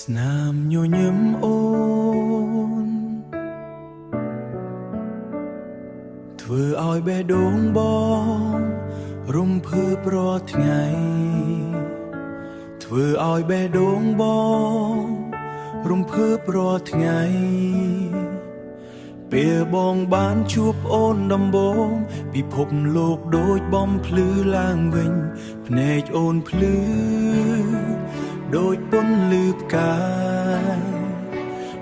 ស្នាមញញឹមអូនធ្វើឲ្យបេះដូងបងរំភើបរាល់ថ្ងៃធ្វើឲ្យបេះដូងបងរំភើបរាល់ថ្ងៃពេលបងបានជួបអូនដំបូងពិភពលោកដូចបំភ្លឺឡើងវិញភ្នែកអូនភ្លឺដូចពន្លឺផ្កាយ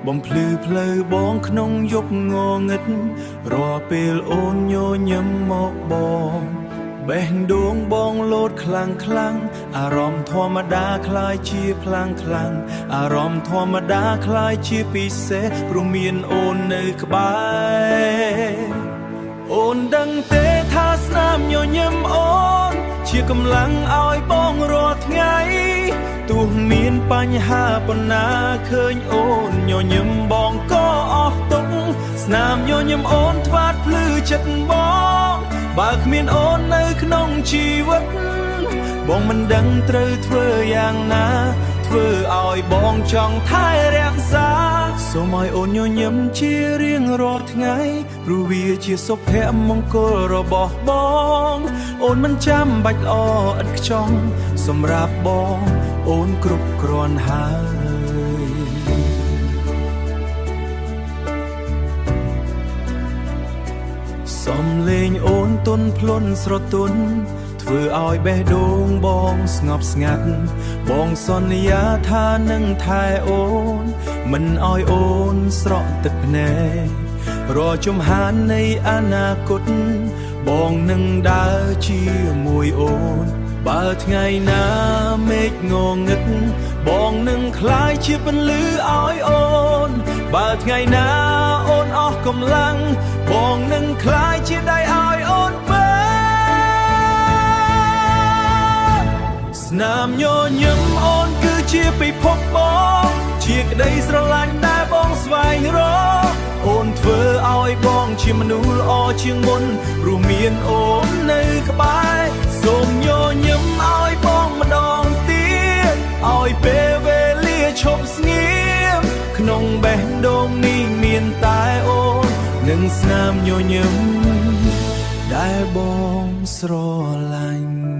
បំភ្លឺផ្លូវបងក្នុងយប់ងងឹតរាល់ពេលអូនញញឹមមកបងបេះដូងបងលោតខ្លាំងខ្លាំងអារម្មណ៍ធម្មតាក្លាយជាខ្លាំងខ្លាំងអារម្មណ៍ធម្មតាក្លាយជាពិសេសព្រោះមានអូននៅក្បែរអូនដឹងទេថាស្នាមញញឹមអូនជាកម្លាំងឲ្យបងរាល់ថ្ងៃ ទោះមានបញ្ហាប៉ុណ្ណាឃើញអូនញញឹមបងក៏អស់ទុក្ខស្នាមញញឹមអូនថ្វាតភ្លឺចិត្តបងបើគ្មានអូននៅក្នុងជីវិតបងមិនដឹងត្រូវធ្វើយ៉ាងណាធ្វើឲ្យបងចង់ថែរក្សាសូមឲ្យអូនញញឹមជារៀងរាល់ថ្ងៃព្រោះវាជាសុភមង្គលរបស់បងអូនមិនចាំបាច់ល្អឥតខ្ចោះសម្រាប់បងអូនគ្រប់គ្រាន់ហើយ សំលេងអូនទន់ភ្លន់ស្រទន់ធ្វើឲ្យបេះដូងបងស្ងប់ស្ងាត់បងសន្យាថានឹងថែអូនមិនឲ្យអូនស្រក់ទឹកភ្នែករាល់ជំហាននៃអនាគតបងនឹងដើរជាមួយអូនបើថ្ងៃណាមេឃងងឹតបងនឹងក្លាយជាពន្លឺឲ្យអូនបើថ្ងៃណាអូនអស់កម្លាំងបងនឹងក្លាយជាដៃឲ្យអូនបើស្នាមញញឹមអូនគឺជាពិភពបងជាក្តីស្រឡាញ់ដែលបងស្វែងរកអូនធ្វើឲ្យបងជាមនុស្សល្អជាងមុនព្រោះមានអូននៅក្បែរសូមញញឹមឲ្យបងម្ដងទៀតឲ្យពេលវេលាឈប់ស្ងៀមក្នុងបេះដូងនេះមានតែអូននិងស្នាមញញឹមដែលបងស្រឡាញ់។